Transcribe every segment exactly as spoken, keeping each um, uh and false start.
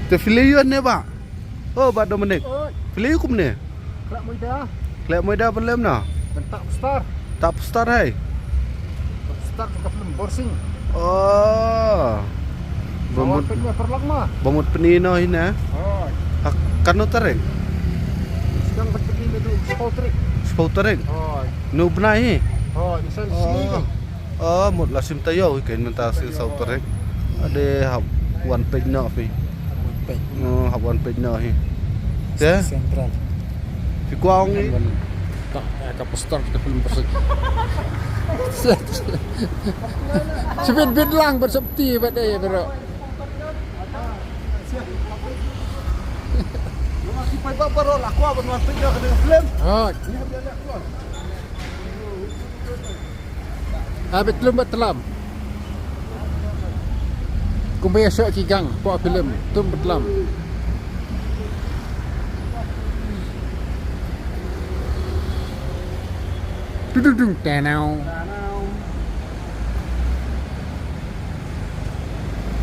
Te phi la ïoh ne ba? Oh, Bah Dominic. Oi. Phi la ïoh kumne? Khlem muida. Khlem muida ban lem na? Ban tah poster. Tah poster hai. Tah poster ka film Borsing. Oh. Ba mut, ba mut pyni noh hi na. Oi. Ha kano tarik? Sdang ban pyni na tu shiphew tarik. Shiphew tarik? Oi. Mynno u bnai hi? Oi, ni san sngi. Oh, mut la shim taïew hi kein mynta sngi saw tarik. Ade hap wan peit noh phi. Peit. Oh, hap wan peit noh hi. Te? Central. Phi kwah ong hi? Wan. Tah, eh, ka poster ka film Borsing. Shibit bit lang ban sopti bad eh, bro. Ki paidbah baroh la kwah ban wan peit noh ka film. Oh. Habit tlum bad tlam. Kumba ïa shoh ki gang, pok film, tlum bad tlam. Tududung tanau.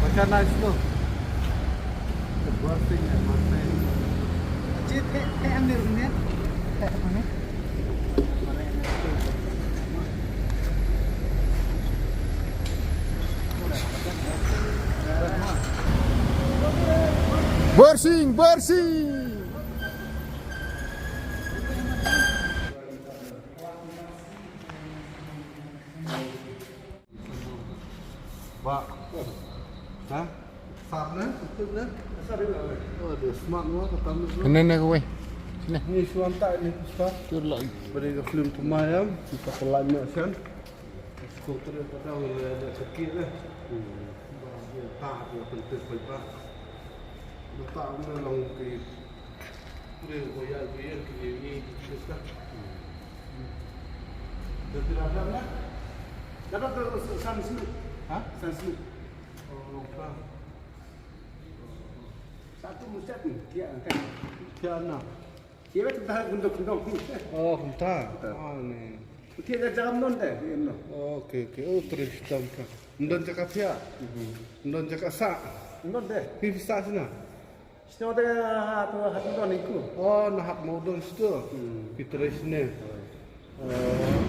Baca nice tu. The worst thing I must say. Cik, eh, eh, ambil ini. Eh, apa ni? Borsing, Borsing. Ba. Ha? Sat na, tutup na. Oh, dia smart mo, kata mo. Kena na kawai. Sini. Ni suan tak ni pusat. Tur lagi. Beri ke film pemayam, kita pelan ni asan. Skuter yang kata ada sakit lah. Hmm. Ba, dia tak ada penting pun ba. Dia tak ada long ke. Dia boya dia ke ni pusat. Dah tidak ada lah. Dapat terus Sam Smith. Ha? Sam Smith. Oh, Sam. Satu musyat ni, dia kan. Dia na. Dia tu dah gendong-gendong. Oh, kumta. Kumta. Ah, ni. Dia dah jam non deh, dia non. Oh, okey, okey. Oh, terus tam ka. Ndon jaka pia. Mhm. Ndon jaka sa. Non deh. Pi pisa sina. Snow te ha tu ha tu don iku. Oh, na hap mo don stu. Hmm. Pi trei sne. Oh.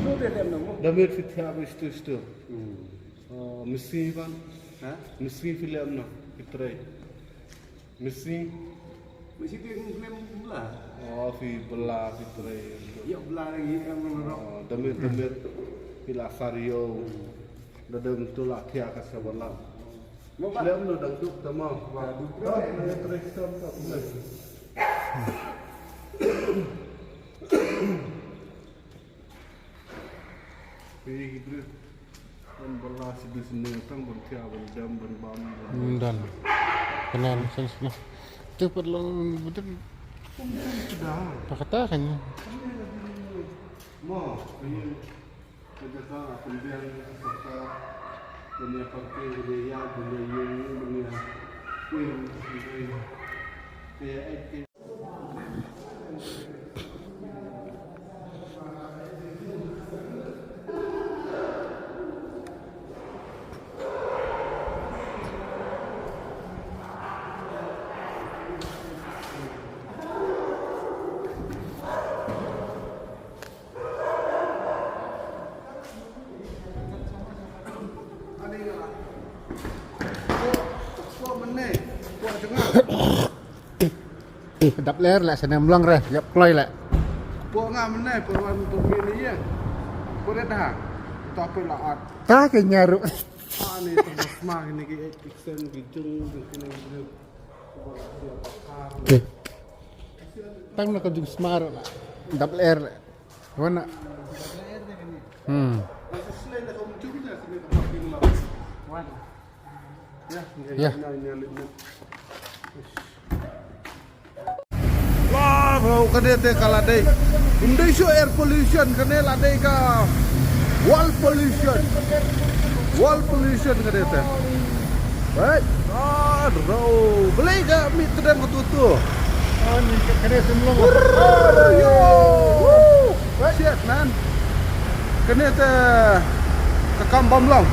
Tu te dem namo. Da mir fit ha bi stu stu. Hmm. Oh, misi ban. Ha? Misi film na. Pi trei. Misi. Misi te film bla. Oh, fi bla, fi trei. Yo bla lagi em namo. Oh, da mir, da mir. Fi la sario. Hmm. Da dem tu la thia ka sabalam. Mo ba? Lem no dang duk tama. Ba duk. Ba, ne trek sam ta pulai. Pei gidre. Ban bala si bis ne tang ban tia ban dam ban bam. Mundan. Kenan sen sen. Tu perlu betul. Sudah. Pakata kan. Mo, pei. Ka jaka pynbiang ka sorkar, ban ïa parking, ban ïa ïaid, ban ïa ïeng, ban ïa kuir, ban ïa, ban ïa ïaid. Dap ler la sana mlong re, yap kloi la. Po nga mene, po wan po bini ye. Po re da. Ta pe la at. Ta ke nyaru. Ani ta sma ni ki extend ki jung ki ni. Tang na ka jung sma la. Dap ler la. Wana. Hmm. Ya. Ya. Wow, kane te ka la dei. Ym dei shuh air pollution, kane la dei ka wall pollution. Wall pollution kane te. Right? Ah, bro. Balei ka mih tdem ka tutu. Ah, ni ka, kane te mlong. Brrr, yo. Woo. Shit, man. Kane te ka kam bam long.